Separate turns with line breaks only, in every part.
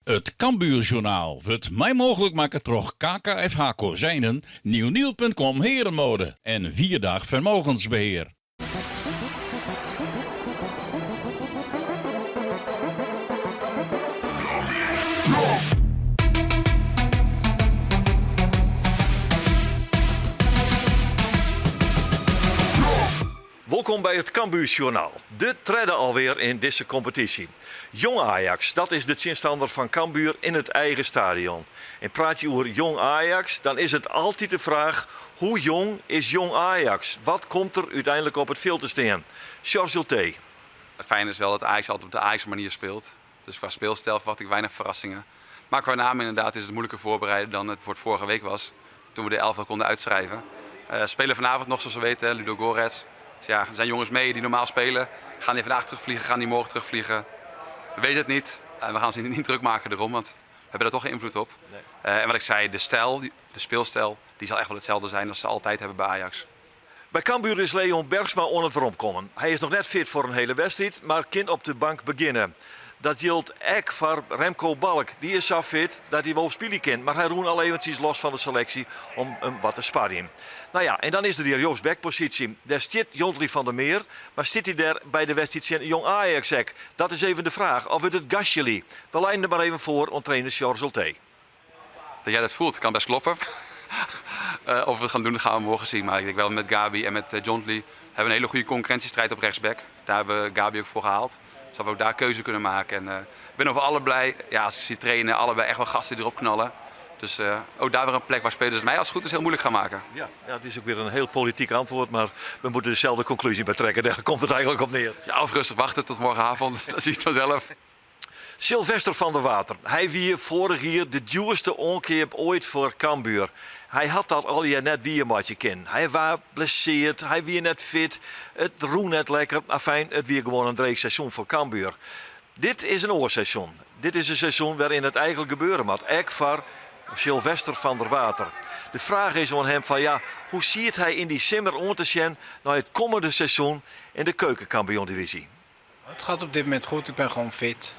It Cambuurjournaal wurdt mei mooglik makke troch KKFH Kozijnen, Nieuwnieuw.com Herenmode en Wierdag Vermogensbeheer.
Wolkom by it Cambuursjoernaal, de tredde alweer yn dizze kompetysje. Jong Ajax, dat is de tsjinstanner fan Cambuur yn it eigen stadion. En praat je oer Jong Ajax, dan is it altyd de fraach, hoe jong is Jong Ajax? Wat komt der úteinlik op it fjild te stean? Sjors Ultee.
Het fijne is wel dat Ajax altijd op de Ajax manier speelt. Dus qua speelstijl verwacht ik weinig verrassingen. Maar qua naam inderdaad is het moeilijker voorbereiden dan het voor het vorige week was. Toen we de elftal konden uitschrijven. Spelen vanavond nog, zoals we weten, Ludogorets. Dus ja, er zijn jongens mee die normaal spelen. Gaan die vandaag terugvliegen, gaan die morgen terugvliegen? We weten het niet. En we gaan ons niet druk maken erom, want we hebben daar toch geen invloed op.
Nee.
En wat ik zei, de stijl, de speelstijl, die zal echt wel hetzelfde zijn als ze altijd hebben bij Ajax.
By Cambuur is Leon Bergsma oan it weromkommen. Hy is noch net fit foar in hiele wedstriid, mar kin op de bank begjinne. Dat jildt ek foar Remco Balk. Dy is sa fit dat hy wol spylje kin, mar hy rûn al eventsjes los fan de seleksje om him wat te sparjen. No ja, en dan is der dy rjochtsbackposysje. Dêr stiet Jhondly van der Meer, mar stiet hy dêr by de wedstriid tsjin Jong Ajax ek? Dat is even de fraach. Of wurdt it Gasjeli? We leinen it mar even foar oan trainer Sjors Ultee.
Dat jij dat voelt, kan best kloppen. Of we het gaan doen, dat gaan we morgen zien. Maar ik denk wel met Gabi en met Jhondly hebben we een hele goede concurrentiestrijd op rechtsback. Daar hebben we Gabi ook voor gehaald. Dus dat we ook daar keuze kunnen maken. En ik ben over allebei, ja, als ik zie trainen, allebei echt wel gasten die erop knallen. Dus ook daar weer een plek waar spelers het mij als het goed is heel moeilijk gaan maken.
Ja, ja, het is ook weer een heel politiek antwoord, maar we moeten dezelfde conclusie bij trekken. Daar komt het eigenlijk op neer.
Ja, of rustig wachten tot morgenavond, dan zie je het vanzelf.
Silvester van der Water, hy wie foarich jier de djoerste oankeap oait foar Cambuur. Hy hat dat allegear net wiermeitsje kinnen. Hy waard blesseard, hy wie net fit, it rûn net lekker. Afijn, it wie gewoan in dreech seizoen foar Cambuur. Dit is in oar seizoen. Dit is in seizoen wêryn it eigenlik gebeure moat, ek foar Silvester van der Water. De fraach is oan him fan ja, hoe siet hy yn dy simmer oan te sjen nei it kommende seizoen yn de Keukenkampioen-divisie?
Het gaat op dit moment goed, ik ben gewoon fit.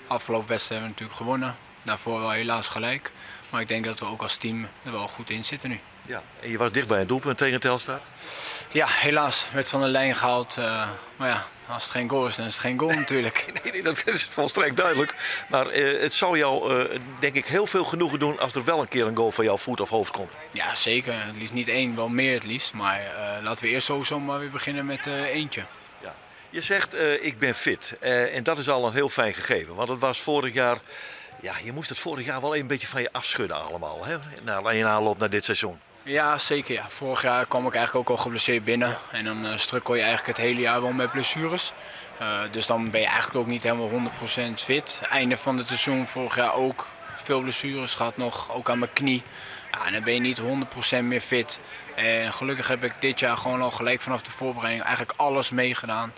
Afgelopen wedstrijd hebben we natuurlijk gewonnen. Daarvoor wel helaas gelijk. Maar ik denk dat we ook als team er wel goed in zitten nu.
Ja, en je was dicht bij een doelpunt tegen Telstar?
Ja, helaas. Werd van de lijn gehaald. Maar ja, als het geen goal is, dan is het geen goal natuurlijk.
Nee, nee, dat is volstrekt duidelijk. Maar het zou jou, denk ik, heel veel genoegen doen als er wel een keer een goal van jouw voet of hoofd komt.
Ja, zeker. Het liefst niet één, wel meer het liefst. Maar laten we eerst sowieso maar weer beginnen met eentje.
Ja. Je zegt, ik ben fit. En dat is al een heel fijn gegeven. Want het was vorig jaar, ja, je moest het vorig jaar wel even een beetje van je afschudden allemaal. Hè? In aanloop naar dit seizoen.
Ja, zeker. Ja. Vorig jaar kwam ik eigenlijk ook al geblesseerd binnen. En dan strukkel je eigenlijk het hele jaar wel met blessures. Dus dan ben je eigenlijk ook niet helemaal 100% fit. Einde van het seizoen vorig jaar ook veel blessures gehad nog, ook aan mijn knie. Ja, en dan ben je niet 100% meer fit. En gelukkig heb ik dit jaar gewoon al gelijk vanaf de voorbereiding eigenlijk alles meegedaan.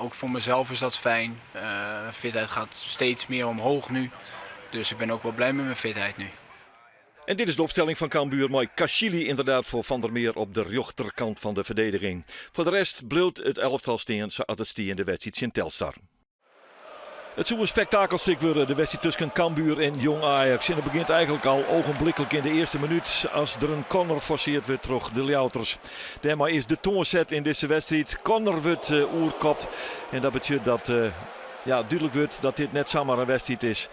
Ook voor mezelf is dat fijn. Mijn fitheid gaat steeds meer omhoog nu. Dus ik ben ook wel blij met mijn fitheid nu.
En dit is de opstelling van Cambuur. Mei Kashili inderdaad voor Van der Meer op de rjochterkant van de verdediging. Foar de rest bliuwt it elftal stean sa't it stie yn de wedstriid tsjin Telstar. It soe in spektakelstik wurde, de wedstriid tusken Cambuur en Jong Ajax. En it begjint eigenlik al ogenbliklik yn de earste minút as der in corner forseard wurdt troch de Ljouwerters. Dêrmei is de toan set yn dizze wedstriid. Corner wurdt oerkopt en dat betsjut dat ja, dúdlik wurdt dat dit net samar in wedstriid is.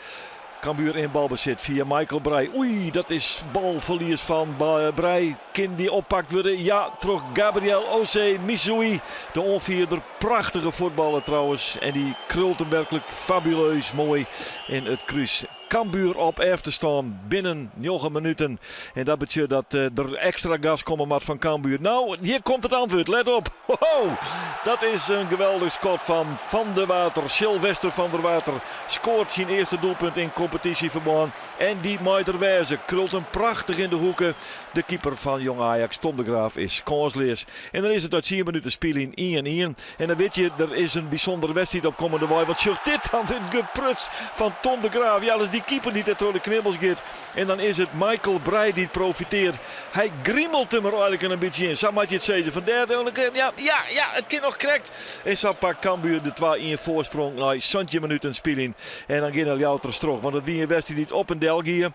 Cambuur yn balbesit fia Michael Breij. Oei, dat is balferlies fan Breij. Kin dy oppakt wurde? Ja, troch Gabriel Osei Missoui, de oanfierder. Prachtige fuotballer trouwens. En dy krult him werklik fabuleus moai yn it krús. Cambuur op efterstân binnen njoggen minuten. En dat betsjut dat der ekstra gas komme moat fan Cambuur. No, hjir komt it antwurd. Let op. Ho, dat is in geweldich skot fan Van der Water. Silvester van der Water skoart syn earste doelpunt yn kompetysje. kompetysjeferbân. En dy mei der wêze. Krult him prachtich yn de hoeke. De keeper fan Jong Ajax, Tom de Graaf, is kânsleas. En dan is it nei tsien minuten spyljen ien ien. En dan wit je, der is in bysûndere wedstriid op kommende wei. Want sjoch dit dan, dit gepruts fan Tom de Graaf. Ja, dat is dy keeper dy't der troch de knibbels giet. En dan is it Michael Breij dy't profiteart. Hy grimelt him er eigenlik in bytsje yn. Sa moat je it sizze. Fan dêr, ja, ja, ja, it kin noch krekt. En sa pakt Cambuur de 2-1 foarsprong nei 17 minuten spyljen. En dan gean de Ljouwerters troch, want it wie in wedstriid dy't op en del gie.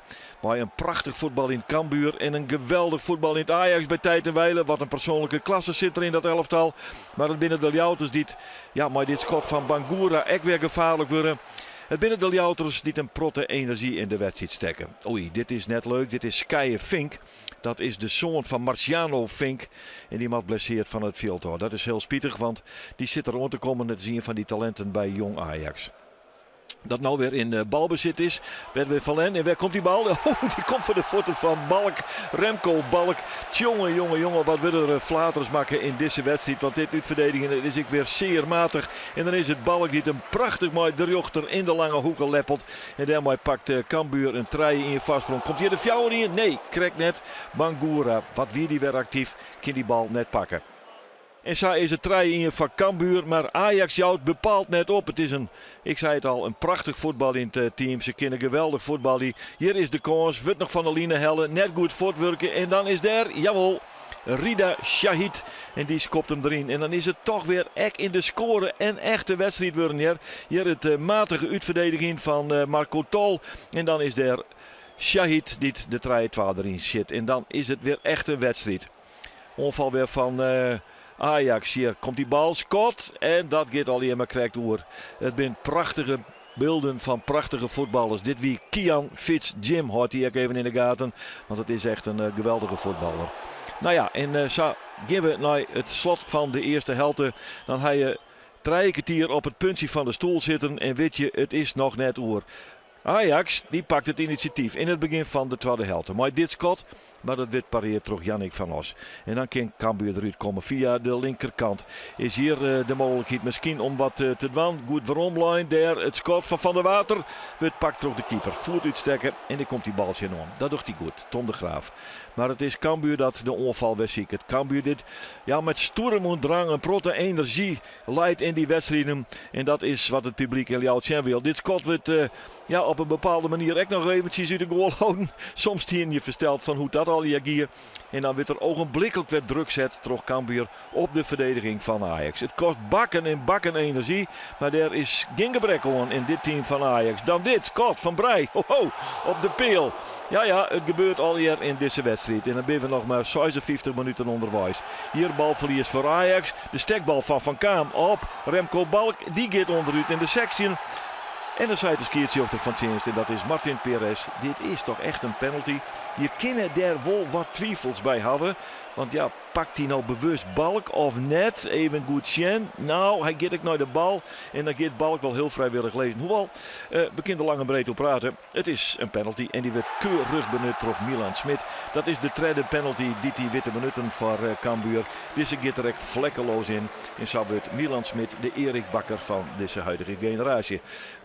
Mei in prachtich fuotbaljend Cambuur en in geweldich fuotbaljend Ajax by tijd en wijle. Wat in persoanlike klasse sit der yn dat elftal. Mar it binne de Ljouwerters dy't ja, mei dit skot fan Bangura ek wer gefaarlik wurde. It binne de Ljouwerters dy't in protte enerzjy yn de wedstriid stekke. Oei, dit is net leuk. Dit is Skeie Vink. Dat is de soan fan Marciano Vink. En dy moat blesseard fan it fjild ôf. Dat is hiel spitich, want dy sit der oan te kommen. It is ien fan dy talinten by Jong Ajax. Dat no wer yn balbesit is. Wer wer Van En wêr komt dy bal? Oh, dy komt foar de fuotten fan Balk. Remco Balk. Tjonge, jonge, jonge, wat wurde der flaters makke yn dizze wedstriid. Want dit útferdedigjen it is ek wer sear matich. En dan is it Balk dy't him prachtich mei de rjochter yn de lange hoeke leppelt. En dêrmei pakt Cambuur in trije-ien foarsprong. Komt hjir de fjouwer-ien? Nee, krekt net. Bangura, wat wie dy wer aktyf, kin dy bal net pakke. En sa is it trije-ien foar Cambuur, mar Ajax jout bepaald net op. It is in, ik sei it al, in prachtich fuotbaljend team. Se kinne geweldich fuotbalje. Hjir is de kâns, wurdt noch fan de line helle, net goed fuortwurke en dan is dêr, jawol, Rida Shahid. En dy skopt him deryn. En dan is it toch wer ek yn de skoare in echte wedstriid wurden hjir. Hjir it matige útferdediging fan Marco Tol. En dan is dêr Shahid dy't de trije-twa deryn sjit. En dan is it wer echt in wedstriid. Oanfal wer fan Ajax. Hjir komt dy bal, skot en dat giet allegear mar krekt oer. It binne prachtige bylden fan prachtige fuotballers. Dit wie Kian Fitz-Jim, hâld dy ek even yn de gaten, want it is echt in geweldige fuotballer. No ja, en sa gean we nei it slot fan de earste helte. Dan ha je trije kertier op it puntsje fan de stoel sitten en wit je, it is noch net oer. Ajax dy pakt it inisjatyf yn it begjin fan de twadde helte mei dit skot, mar dat wurdt pareard troch Yannick van Osch. En dan kin Cambuur derút komme fia de linkerkant. Is hjir de mooglikheid miskien om wat te dwaan. Goed weromlein dêr, it skot fan Van der Water wurdt pakt troch de keeper. Foet útstekke en dêr komt dy bal tsjinoan. Dat docht hy goed, Tom de Graaf. Mar it is Cambuur dat de oanfal wer siket. Cambuur dit ja, met stoerm en drang, in protte enerzjy leit yn dy wedstriden. En dat is wat it publyk yn Ljouwert sjen wil. Dit skot wurdt ja, op in bepaalde manier ek noch eventsjes út de goal holden. Soms stiene je fersteld fan hoe't dat allegear gie. En dan wurdt der ogenblikkelijk wer druk set troch Cambuur op de ferdediging fan Ajax. It kost bakken en bakken enerzjy, mar dêr is gjin gebrek oan yn dit team fan Ajax. Dan dit skot fan Breij, ho ho, op de peal. Ja ja, it gebeurt allegear yn dizze wedstriid. En dan binne we noch mar 56 minuten ûnderweis. Hjir balferlies foar Ajax. De stekbal fan Van Kaam op Remco Balk. Dy giet ûnderút yn de 16. En dan seit de skiedsrjochter fan tsjinst, en dat is Martin Perez, dit is toch echt in penalty. Je kinne dêr wol wat twifels by hawwe. Want ja, Pakt hy no bewust Balk of net? Even goed sjen. No, hy giet ek nei de bal. En dan giet Balk wol hiel frijwillich lizzen. Hoewol, we kinne der lang en breed oer prate. It is in penalty en dy wurdt keurich benut troch Milan Smit. Dat is de tredde penalty dy't hy wit te benutten foar Cambuur. Dizze giet der ek vlekkeloos yn. En sa wurdt Milan Smit de Erik Bakker fan dizze huidige generaasje.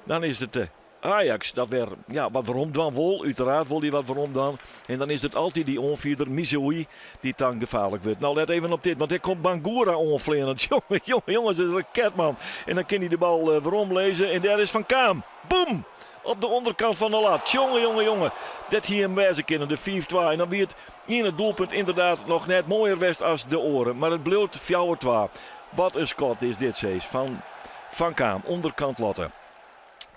Dan is it de Ajax dat wer ja, wat werom dwaan wol. Uteraard wol dy wat werom dwaan. En dan is it altyd dy oanfierder Misehouy dy't dan gefaarlik wurdt. No let even op dit, want dêr komt Bangura oanfleanen. Jonge, jonge, jonges, dat is een raket man. En dan kin hy de bal eh, werom lizze en dêr is Van Kaam. Boem! Op de ûnderkant fan de lat. Jonge, jonge, jonge. Dat hie him wêze kinnen, de 5-2. En dan wie it iene doelpunt ynderdaad noch net moaier west as de oare. Mar it bliuwt 4-2. Wat in skot is dit, seis. Fan Van Kaam, ûnderkant latte.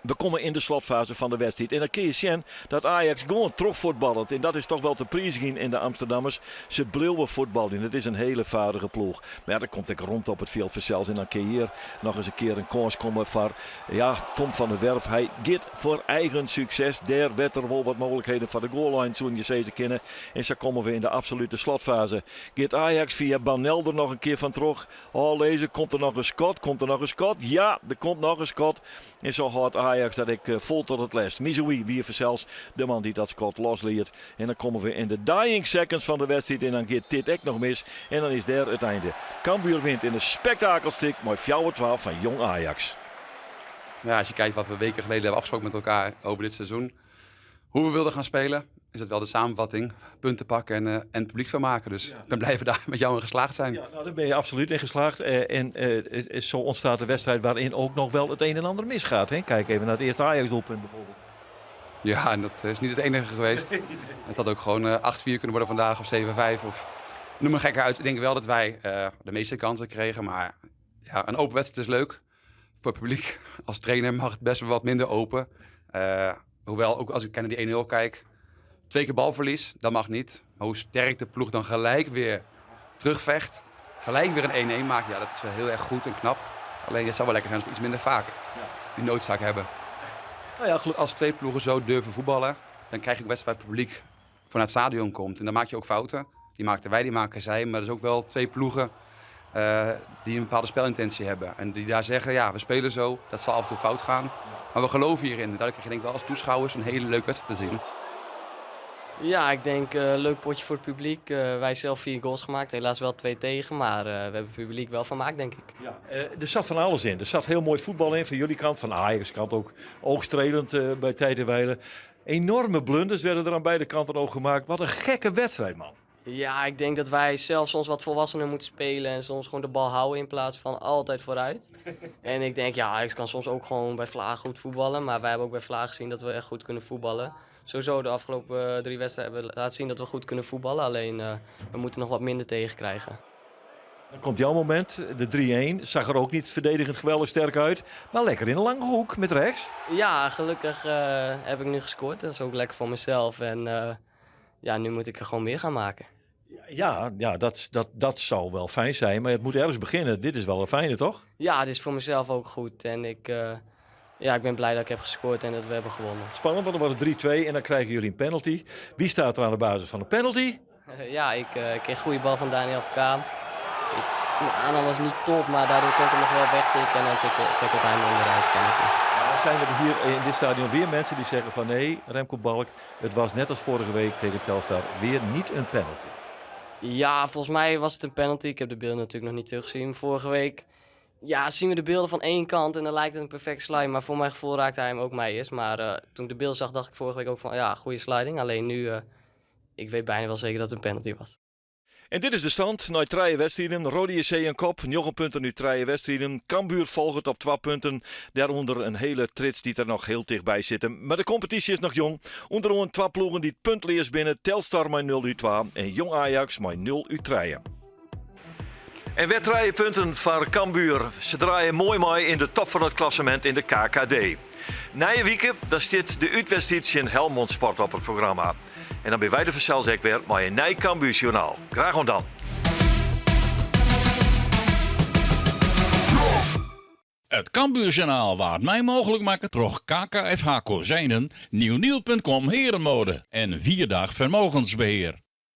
We komme yn de slotfaze fan de wedstriid en dan kin je sjen dat Ajax gewoan trochfuotballet. En dat is toch wel te priizgjen yn de Amsterdammers. Se bliuwe fuotbaljen. It is in hiele faardige ploech. Mar ja, der komt ek romte op it fjild fansels. En dan kin hjir noch ris in kear in kâns komme foar ja, Tom van der Werf. Hy giet foar eigen sukses. Dêr wurdt der wol wat mooglikheden foar de goalline, soene je sizze kinne. En sa komme we yn de absolute slotfaze. Giet Ajax fia Banel der noch in kear fan troch. Ôflizze, komt der noch in skot? Komt der noch in skot? Ja, der komt noch in skot. En sa hâldt Ajax dat ek fol tot it lêst. Misehouy wie fansels de man dy't dat skot losliet. En dan komme we yn de dying seconds fan de wedstriid en dan giet dit ek noch mis. En dan is dêr it einde. Cambuur wint yn in spektakelstik mei 4-2 fan Jong Ajax.
Ja, als je kijkt wat we weken geleden hebben afgesproken met elkaar over dit seizoen. Hoe we wilden gaan spelen, is dat wel de samenvatting. Punten pakken en, en het publiek van maken. Dus ik ben blij dat we daar met jou in geslaagd zijn.
Ja, nou, daar ben je absoluut in geslaagd. En zo ontstaat de wedstrijd waarin ook nog wel het een en ander misgaat. Hè? Kijk even naar het eerste Ajax-doelpunt bijvoorbeeld.
Ja, en dat is niet het enige geweest. Het had ook gewoon 8-4 kunnen worden vandaag of 7-5. Of noem maar gekker uit. Ik denk wel dat wij de meeste kansen kregen. Maar ja, een open wedstrijd is leuk. Voor het publiek als trainer mag het best wel wat minder open. Hoewel, ook als ik naar die 1-0 kijk, 2 keer balverlies, dat mag niet. Maar hoe sterk de ploeg dan gelijk weer terugvecht, gelijk weer een 1-1 maakt, ja, dat is wel heel erg goed en knap. Alleen het zou wel lekker zijn als we iets minder vaak die noodzaak hebben.
Nou ja, geluk-
Als 2 ploegen zo durven voetballen, dan krijg je ook best wel het publiek voor naar het stadion komt. En dan maak je ook fouten. Die maakten wij, die maken zij. Maar er is ook wel 2 ploegen die een bepaalde spelintentie hebben. En die daar zeggen, ja, we spelen zo, dat zal af en toe fout gaan. Maar we geloven hierin. En daar krijg je denk ik wel als toeschouwers een hele leuke wedstrijd te zien.
Ja, ik denk leuk potje voor het publiek. Wij zelf 4 goals gemaakt, helaas wel 2 tegen, maar we hebben het publiek wel vermaakt, denk ik.
Ja, er zat van alles in. Er zat heel mooi voetbal in, van jullie kant, van Ajax kant ook. Oogstrelend bij tijd en wijle. Enorme blunders werden er aan beide kanten ook gemaakt. Wat een gekke wedstrijd, man.
Ja, ik denk dat wij zelf soms wat volwassener moeten spelen en soms gewoon de bal houden in plaats van altijd vooruit. En ik denk, ja, Ajax kan soms ook gewoon bij vlagen goed voetballen, maar wij hebben ook bij vlagen gezien dat we echt goed kunnen voetballen. Sowieso de afgelopen 3 wedstrijden hebben we laten zien dat we goed kunnen voetballen, alleen we moeten nog wat minder tegenkrijgen.
Dan komt jouw moment, de 3-1, zag er ook niet verdedigend geweldig sterk uit, maar lekker in de lange hoek met rechts.
Ja, gelukkig heb ik nu gescoord, dat is ook lekker voor mezelf en nu moet ik er gewoon meer gaan maken.
Ja, ja, dat zou wel fijn zijn, maar het moet ergens beginnen. Dit is wel een fijne, toch?
Ja, het is voor mezelf ook goed en ik ben blij dat ik heb gescoord en dat we hebben gewonnen.
Spannend, want dan wordt het 3-2 en dan krijgen jullie een penalty. Wie staat er aan de basis van de penalty?
Ja, ik kreeg een goede bal van Daniel Verkaan. Mijn aanname was niet top, maar daardoor kon ik hem nog wel wegtikken en dan tackelt hij hem onderuit. Penalty.
Dan zijn er hier in dit stadion weer mensen die zeggen van nee, Remco Balk, het was net als vorige week tegen Telstar weer niet een penalty.
Ja, volgens mij was het een penalty. Ik heb de beelden natuurlijk nog niet teruggezien. Vorige week zien we de beelden van één kant en dan lijkt het een perfect slide. Maar voor mijn gevoel raakte hij hem ook mij eerst. Maar toen ik de beelden zag, dacht ik vorige week ook van ja, goede sliding. Alleen nu, ik weet bijna wel zeker dat het een penalty was.
En dit is de stand. Na 3 wedstrijden, Roda JC een kop, 9 punten nu 3 wedstrijden. Cambuur volgt op 2 punten. Daaronder een hele trits die er nog heel dichtbij zitten. Maar de competitie is nog jong. Onder andere 2 ploegen die het puntleers binnen. Telstar met 0 u 2 en Jong Ajax met 0 u 3. En weer 3 punten voor Cambuur. Ze draaien mooi mooi in de top van het klassement in de KKD. Na je weekend, daar zit de uitwedstrijd in Helmond Sport op het programma. En dan ben wij de vanzelfs ook weer met een nieuw Cambuur-journaal. Graag dan.
Het Cambuurjournaal waard mij mogelijk maken troch KKFH Kozijnen, nieuwnieuw punt com herenmode en Vierdag Vermogensbeheer.